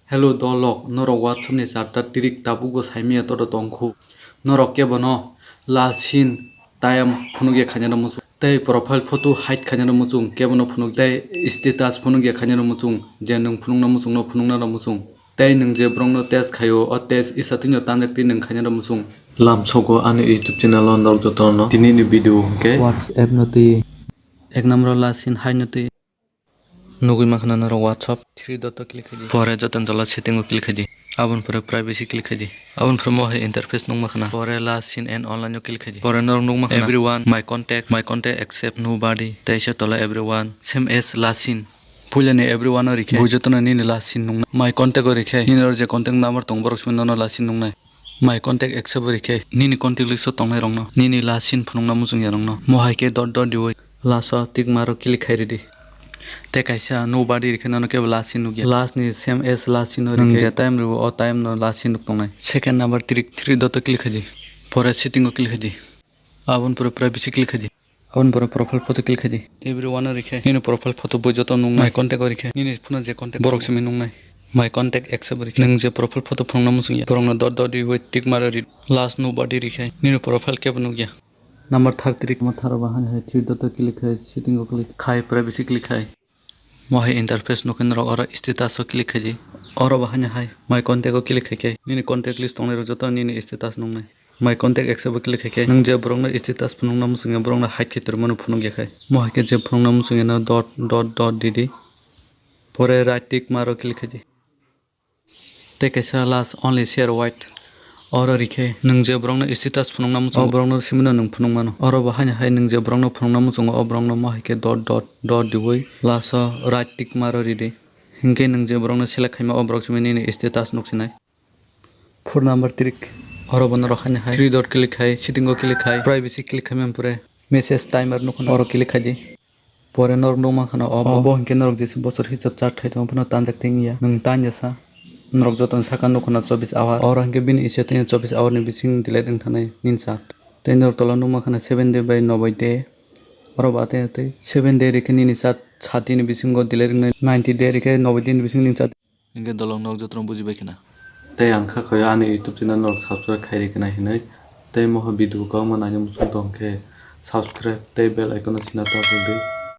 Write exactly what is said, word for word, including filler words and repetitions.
Hello dolok, norok WhatsApp ni charta tirik tabukbo saimaya todo tongkhu. Norok kebono last seen time phunukya khainano muchung. Tei profile photo hide khainano muchung, kebono phunuk tei status phunukya khainano muchung, je nwng phunukna muchungno phunuknano muchung. Tei nwng je borokno text khaio, o text isa twino tanjak twi nwng khainano muchung. Lamsogo ani YouTube channel o norok jotono tinini video hwnkhe WhatsApp no twi. Ek number o last seen hide no twi. Nugwi mankha norok WhatsApp three dot o click khaidi. Pore joto tola setting o click khaidi. Aboni pore privacy click khaidi. Aboni pore mo hai interface nukma khana. Pore last seen and online o click khaidi. Pore norok nukma khana everyone, my contact, my contact except nobody. Teisa tola everyone, same as last seen. Puilani everyone o rikhe bo jotono nini last seen nuknai. My contact o rikhe nini oro je contact number tongo borok simi nono last seen nuknai. My contact accept bo rikhe nini contact list o tongnai rokno, nini last seen phunukna muchungya rokno. Mo hai khe dot dot diwi last o tick mark o click khai ridi. Tei kaisa nobody rikhe nono kebo last seen nukya. Last ni same as last seen o nwng rikhe je time ribo o time no last seen nuk tongnai. Second number three, three dot o click khaidi. Pore setting o click khaidi. Aboni pore privacy click khaidi. Aboni pore profile photo click khaidi. Everyone o rikhe nini profile photo bo joto nuknai. My contact o rikhe nini phone o je contact borok simi nuknai. My contact accept rikhe nwng je profile photo phunukna muchungya borokno dot dot diwi tick mark o ri. Last nobody rikhe nini profile kebo nukya. Number thirty three. Number thirty o bahai hai three dot o click khai, setting o click khai, privacy click khai. Mo hai interface nukhe norok oro status o click khaidi. Oro bahai hai my contact o click khai khe nini contact list tongnai rok joto nini status nuknai. My contact accept o click khai khe nwng je borokno status phunukna muchungya borokno hide khe tongmano phunukya khai. Mo hai khe je phunukna muchungya no dot dot dot didi. Pore right tick mark o click khaidi. Tei kaisa last only share wide. Oro rikhe nwng je borokno status phunukna muchungo, o borokno simino nwng phunukmano. Oro bo haino hai nwng je borokno phunukna muchungo, o borokno mo hai khe dot dot dot diwi last o right tick mark o ridi. Hinkhe nwng je borokno select khaima, o borok simi nini status nuksinai. Four number trick. Oro bo norok haino hai three dot click khai, setting o click khai, privacy click khaimani pore message timer nukho, oro click khaidi. Pore norok nukma kheno obo. Obo hinkhe norok jesa bosor hisab chat khai tongo phano tanjak tongya. Nwng tanya sa. Norok jotoni saka nukho na chobbish hour. Oro hinkhe bini ise tongya chobbish hour ni bising delete wng thanai nini chat. Tei norok tola nukma kheno seven day bai noboi day. Oro ba tei tei seven day rikhe nini chat sat din ni bisingo delete wngnai, ninety day rikhe noboi din ni bising nini chat. Hinkhe dolong norok jotono bujibai khna. Tei ang kha khayo ani YouTube channel norok subscribe khai rikna hinwi. Tei moha video kwbangma naina muchung tong khe subscribe tei bell icon no sina ta di.